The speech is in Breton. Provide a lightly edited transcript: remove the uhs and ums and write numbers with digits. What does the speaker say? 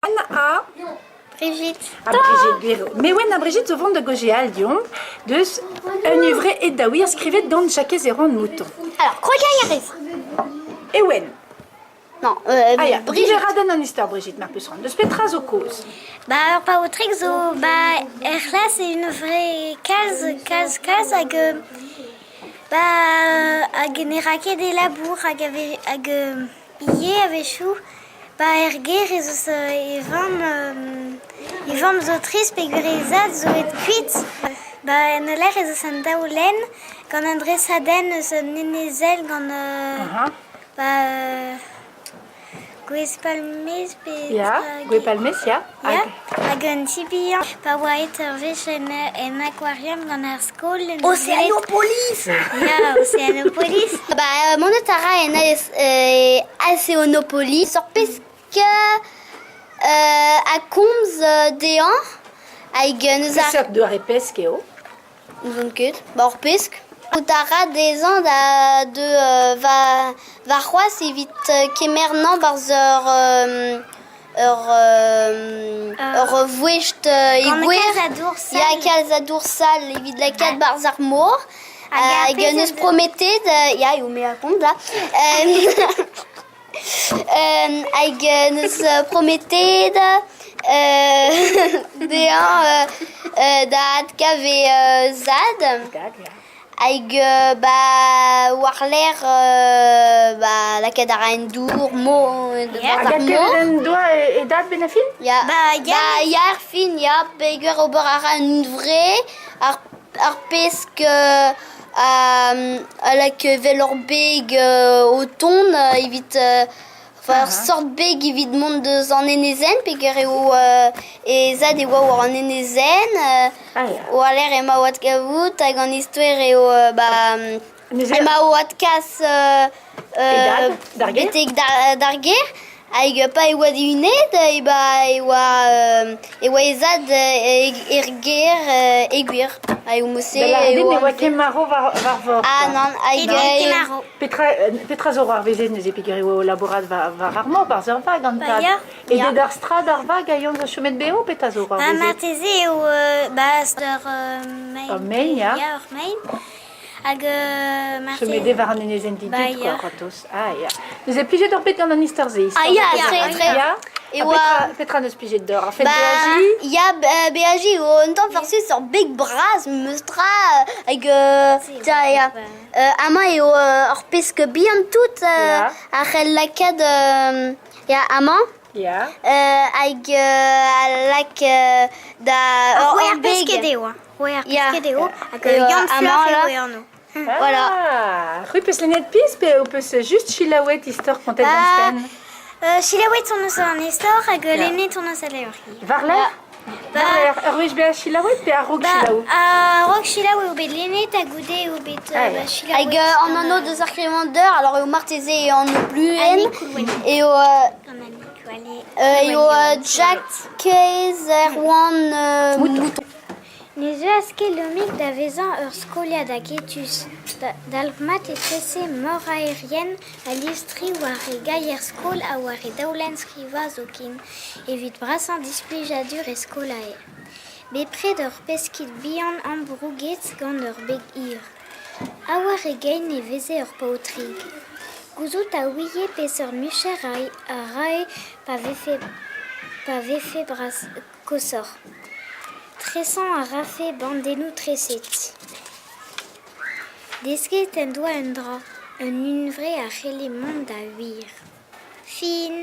Ha Brigitte. Ha Brigitte Guéraud. Mewen ha Brigitte zo vont da gaozeal deomp deus un huñvre aet da wir skrivet gant Jakez Erwan Mouton. Alors, krogañ a rez. Ewen. Non, Ah ya, Brigitte. Diverradenn an istor, Brigitte, mar peus c'hoant. Deus petra zo kaoz? Ba, ur paotrig zo ba er c'hlas e hunvre kalz, kalz, kalz hag ba hag ne ra ket e labour hag a vez hag Ivez a-wechoù, 'ba er gêr ez eus e vamm e vamm zo trist peogwir he zad zo aet kuit. 'Ba en ul lec'h ez eus un daolenn gant un dresadenn eus un enezenn gant 'ba gwez-palmez pe Ya, gwez-palmez, ya. Ya, hag un ti bihan. Pa oa aet ur wech en akwarium gant ar skol. Océanopolis Ya, Océanopolis. Ba, monet a ra en Océanopolis ur pesk ha komz dezhañ hag neus ar... Peseurt doare pesk eo? N'ouzon ket. Ba ur pesk. Out a ra dezhañ da de warc'hoazh evit kemer 'nañ 'barzh ur ur ur voest e gwer. Gant kalz a dour sall. Ya, kalz a dour sall evit lakaat 'barzh ar mor. Hag en deus prometet, ya eo me a gont da, hag en deus prometet dezhañ da adkav e zad. Hag ba war-lerc'h ba lakaat a ra en dour mor Hag ar mor. en doa e dad benn ar fin? Ya, ba ya er fin, ya, peogwir ober a ra un hunvre, ar Ar pesk a lak evel ur beg o tont evit enfin ur sort beg evit mont deus an enezenn peogwir eo he zad e oa war an enezenn war-lerc'h emañ o adkavout hag an istor eo ba emañ o adkas betek d'ar gêr hag pa e oa dihunet e ba e oa e oa he zad er gêr e gwir hag mod-se Da lâret e eo ne oa oa ket marv war war vor. Ah nann hag Ket marv. Petra petra zo c'hoarvezet neuze peogwir e oa o labourat war war ar mor barzh ur vag an Ba tad. ya. E deut ar strad ar vag a yon zo chomet bev petra zo Ba c'hoarvezet? marteze eo ba ur mein. Ur mein, ya. Ya, ur mein. Hag marteze... Chomet eo war an enezenn didud, Ba, quoi, ya. gortoz. Ah, ya. Neuze plijet oc'h bet gant an istor-se? Ah ya, Ya, très très. Ya. E Ha oa... petra, petra neus plijet deoc'h? Ar fed Ba, beajiñ? ya, beajiñ eo un tamm farsus ur beg bras meustra hag tiens, ya. Amañ eo ur pesk bihan tout Ya. a c'hell lakaat ya amañ Ya. Hag a lak da Ar ur c'hwec'h beg. pesked eo. hein. C'hwec'h Ya. pesked eo. Hag Eo Yann amañ Floc'h là. eo e anv. Voilà. Ah, c'hwi peus lennet pizh pe ho peus just selaouet istor kontet gant Ba, Sven? selaouet hon eus an istor hag Ya. lennet hon eus al levr. War-lerc'h? Ba, War-lerc'h, ur wech bezañ selaouet pe a-raok ba, selaou? a-raok selaou eo bet lennet ha goude eo bet Ah, ba, ya. selaouet. Hag an anv deus ar skrivañder, alors eo marteze e anv pluenn, Annie Coulwen. eo Gant Annie Coulwen. eo Jakez Erwan Mouton. Ne zeuas ket Lomig da vezañ ur skoliad aketus. Dalc'hmat e trese moraerien ha listri war e gaier-skol ha war e daolenn-skrivañ zoken, evit brasañ displijadur e skolaer. Bepred ur peskig bihan ambrouget gant ur beg hir. Ha war e gein e veze ur paotrig. Gouzout a ouie peseurt micher a rae pa vefe pa vefe bras koshoc'h. Tresañ a rafe bandennoù treset. Desket en doa un dra, un hunvre a c'helle mont da wir. Fin.